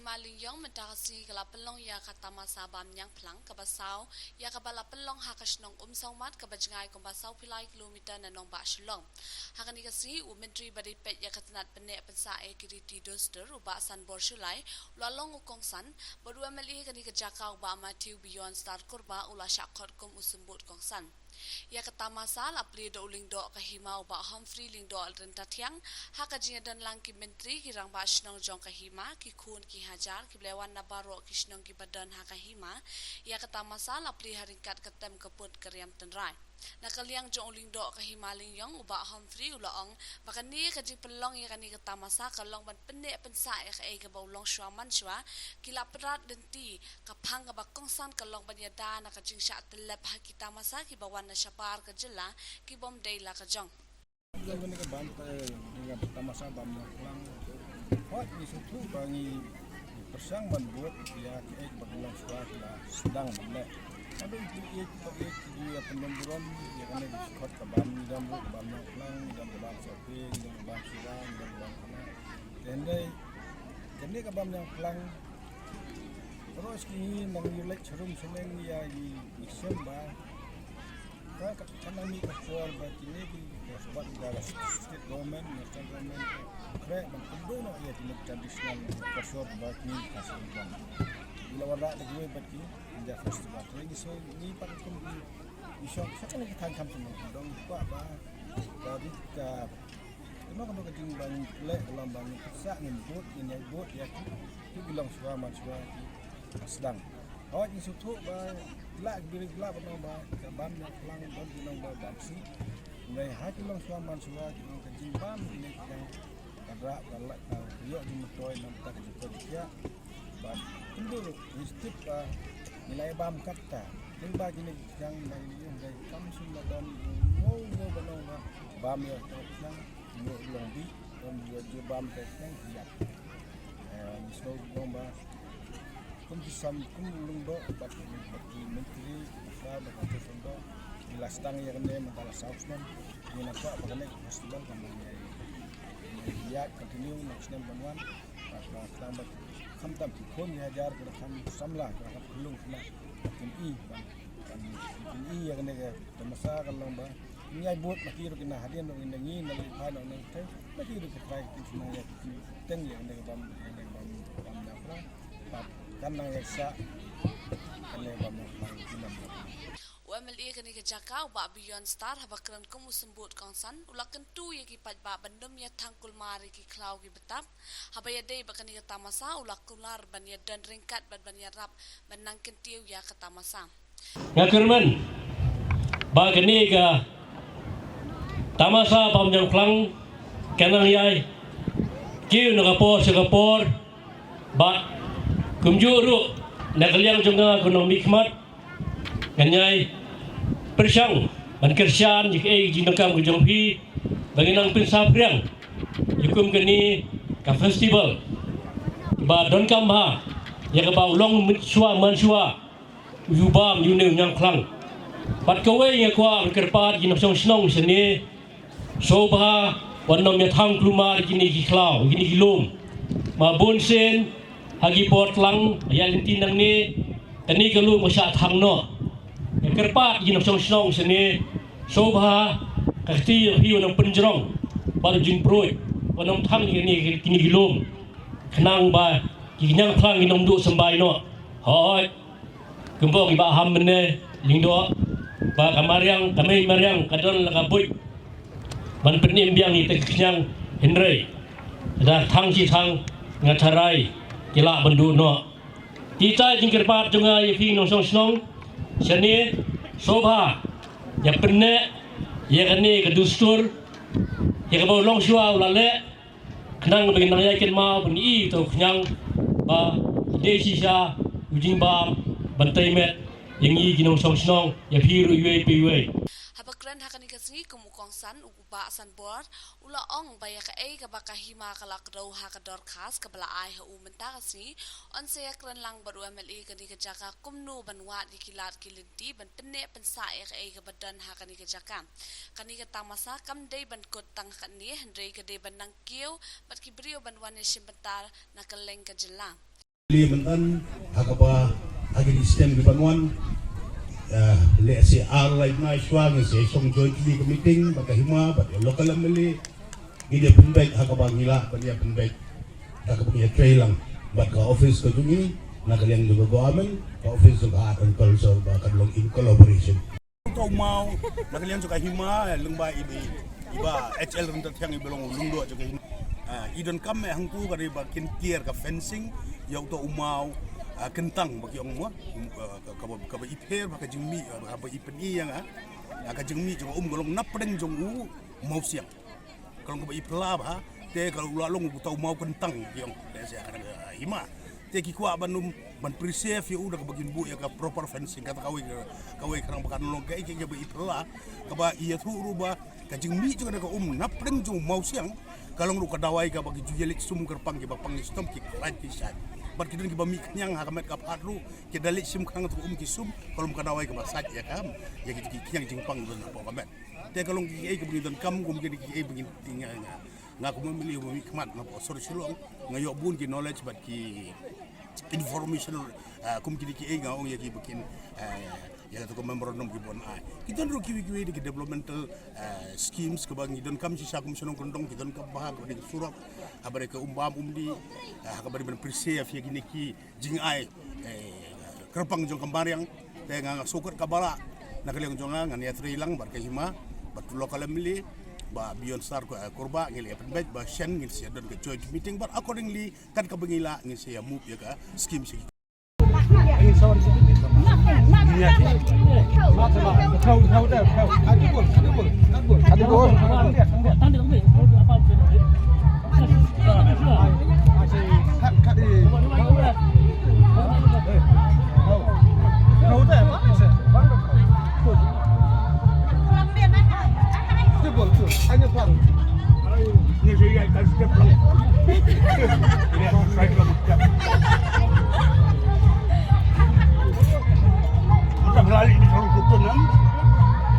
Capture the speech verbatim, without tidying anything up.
Hima Lyngïong mynta ka sngi ka la pynlong ïa ka tamasa bam ñiangphlang kaba saw, ïa kaba la pynlong ha ka shnong Umsawmat kaba jngai kumba saw phew lai kilometer na nongbah Shillong. Ha kane ka sngi u Myntri ba dei peit ïa ka tnat pynneh pynsah ïa ki riti dustur u Bah Sanbor Shullai u la long u kongsan, bad u M L A kane ka jaka u Bah Matthew Beyond Star Kurbah u la shah khot kum u symbud kongsan. Ïa ka tamasa la plie da u Lyngdoh ka Hima u Bah Humphrey Lyngdoh Ryntathiang, ha ka jingïadon lang ki myntri, ki rangbah shnong jong ka Hima, ki khun ki hajar kiba la wan na baroh ki shnong kiba don ha ka Hima. Ïa ka tamasa la plie ha ryngkat ka tem ka put ka riam tynrai. Na ka liang jong u Lyngdoh ka Hima Lyngïong u Bah Humphrey u la ong ba kane ka jingpynlong ïa kane ka tamasa ka long ban pynneh pynsah ïa kaei kaba u longshuwa manshuwa ki la pynrad lynti, ka phang kaba kongsan ka long ban ïada na ka jingshah tyllep ha ki tamasa kiba wan na shabar ka jylla kibym dei la ka jong. Kane ka bam, eh, kane ka tamasa bam ñiangphlang. Hooid, ngi sngewthuh ba ngi pyrshang ban bud ïa kaei kaba ki longshuwa ki la sdang ban leh. Haduh ïa ki ïeit, ïeit ki ïa pynlong burom ïa kane ka khot ka bam, ngi dang bud ka bam ñiangphlang, ngi dang ka bam sape, ngi dang ka bam sira, ngi dang ka bam khana. Te hynrei kane ka bam ñiangphlang, baroh shi ngi nang ïa leit sharum shaneng ïa ngi, ngi shem ba ka, ka, ka nang mih ka por ba kine ki, ka sbat da la state government, national government, khreh ban kynduh noh ïa kine traditional culture ba kine ka seng ban. Ïa la wanrah da kiwei bad ki India festival. Te ngi so ngi pat kum ngi, ngi shong sa kane ka thaiñ kham shnong dong kwah ba ka ri ka Kano kano ka jingbam leh ka long ba ngin pynsah, ngin bud, ngin ïai bud ïa ki, ki, ki longshuwa manshuwa ki, ka sdang. Hooid, ngi sngewthuh ba ki lah ki briew, ki lah ban ong ba ka bam ñiangphlang don ki ong ba bam sih. Hynrei ha ki longshuwa manshuwa ki ong ka jingbam ne ka jingkyrpad ka lah ka ïoh jingmyntoi na ka bynta ka jingkoit jingkhiah. Bad kynduh ruh ngi tip ba ngi la ïa bam katta. Lyngba kine ki khñiang, lyngba kine ki khñiang kam shym la don uno uno ba ong ba bam ïa ka khñiang, uno u long bih, don ïa ju bam ka khñiang ïa. Eh, ngi sngewbha ba kum ki sam, kum u Lyngdoh bad ki, bad ki myntri, bad ka, bad ka Lyngdoh, ngi la sdang ïa kane mynta la saw snem. Ngi nang kwah ba kane ka festival kan nang ïa, ïa continue na ka snem ban wan. Bad, bad, bad, khamtam ki khun ki hajar ki la kham samla, ki la kham khyllung khynnah, kin i ban, ban, kin i ïa kane ka tamasa ka long ba ngi ïai bud, ma ki ruh ki na hadien ruh ngi na, ngi na leit phai noh na ngi, ma ki ruh ki trai ki teng ïa kane ka bam, ïa kane ka bam, bam ñiangphlang. Bad kan nang ïa sah kane ka bam ñiangphlang ki nam. U M L A kane ka jaka u Bah Beyond Star haba kren kum u symbud kongsan u la kyntu ïa ki paidbah ban ym ïa thang kulmar ïa ki khlaw ki btap. Haba ïadei bad kane ka tamasa u la kular ban ïa don ryngkat bad ban ïarap ban nang kyntiew ïa ka tamasa. Nga kyrmen ba kane ka tamasa bam ñiangphlang ka nang ïai kiew na ka por sha ka por bad kumjuh ruh na ka liang jong nga kum u nongmihkhmat ngan ïai pyrshang ban kyrshan ïa kaei ka jingdonkam ka jong phi ba ngin nang pynsaphriang ïa kum kane ka festival ba donkam bha ïa kaba u longshuwa manshuwa u ju bam ïa une u ñiangphlang. Bad kawei nga kwah ban kyrpad ïa ki nongshong shnong shane sngewbha wat nym ïa thang kulmar ïa kine ki khlaw, ïa kine ki lum. Ma bun sien ha ki por tlang ïa lynti nangne kane ka lum ka shah thang noh. Nga kyrpad ïa ki nongshong shnong shane sngewbha ka kti ïa phi wat nym pynjrong bad u jingpruid wat nym thang ïa kine, kine ki lum. Khnang ba ki ñiangphlang kin nym duh symbai noh. Hooid. Kumba ong i Bah Ham mynne, Lyngdoh, ba ka mariang, ka mei mariang ka don la ka buit ban pynim biang ïa ka khñiang, hynrei da thang shi thang nga tharai ki lah ban duh noh. Te ita i jingkyrpad jong nga ïa phi nongshong shnong shane, sngewbha ïa pynneh ïa kane ka dustur ïa kaba u longshuwa u la leh, khnang ba ngin nang ïai kynmaw ban i ïa uta u khñiang ba dei shisha u jingbam ban tei met ïa ngi ki nongshong shnong, ïa phi ruh iwei pa iwei. Haba kren ha kane ka sngi kum u kongsan, u Bah Sanbor u la ong ba ïa kaei kaba ka hima ka la kdew ha ka dorkhas kaba la ai ha u mynta ka sngi, yn sa ïa kren lang bad u M L A kane ka jaka kumno ban wad ïa ki lad ki lynti ban pynneh pynsah ïa kaei kaba don ha kane ka jaka. Kane ka tamasa kam dei ban kut tang ha kane, hynrei ka dei ban nang kiew bad ki briew ban wan ïashim bynta na kylleng ka jylla. Li myntan ha kaba ha ki stem ki ban wan. Lehse ar lai bnai shuwa ngin sa shong jointly ka meeting bad ka hima bad ka local M L A. Ngi ïa pynbeit ha kaba ngi lah ban ïa pynbeit ha kaba ngi ïa trei lang bad ka office ka jong ngi na ka liang jong ka government, ka office jong ka Art and Culture ba ka long in collaboration. Uto u maw na ka liang jong ka hima, eh, lyngba i, i, i Bah H L Ryntathiang, i ba long u lyngdoh jong ka hima. Ah, i donkam eh hangtu ka dei ba kin clear ka fencing ïa uto u maw, ah, kyntang ba ki ong mo, um, ah, ka, kaba, kaba i pher ba ka jingmih, ah, kaba i pyni ïa nga. Ah, ka jingmih jong ka um ka long napdeng jong u mawsiang. Ka long kaba i phylla bha, te ka la long uta u maw kyntang ki ong, te sha ka dang, eh, hima. Te ki kwah ban ym, ban preserve ïa u da kaba kin buh ïa ka proper fencing, kata kawei, kawei ka dang ba kan long kaei kaei kaba i phylla, kaba i ïathuh ruh ba ka jingmih jong ka um napdeng jong u mawsiang ka long ruh ka dawai kaba ki ju ïaleit sum kyrpang kiba pang shitom ki khlaiñ ki shait. Bad ki don kiba mih khñiang ha ka met ka phad ruh ki da leit shim khnang uta u um ki sum, ka long ka dawai kaba sait ïa ka, ïa ki, ki khñiang jingpang don hapoh ka met. Te ka long kiei kiba ngi donkam kum kine kiei ba ngi, nga, nga, nga kum u M L A uba mih khmat napoh sor Shillong, nga ïoh bun ki knowledge bad ki information, ah, kum kine kiei nga ong ïa ki ba kin, ah, ïa kata ka memorandum ki ban ai. Ki don ruh kiwei kiwei de ki developmental, ah, schemes kaba ngi donkam shisha kum shnong kyndong, ki donkam bha kaba dei ka surok, kaba dei ka um bam um dih, ah, kaba dei ban preserve ïa kine ki jingai, eh, kyrpang jong ka mariang. Te nga, nga shu kut kaba lah na ka liang jong nga, ngan ïatrei lang bad ka hima, bad u local M L A, Bah Beyondstar Ku-, eh, Kurbah, ngi la ïa pynbeit ba shen ngin sa ïa don ka joint meeting, bad accordingly kat kaba ngi lah ngin sa ïa move ïa ka scheme sha ki.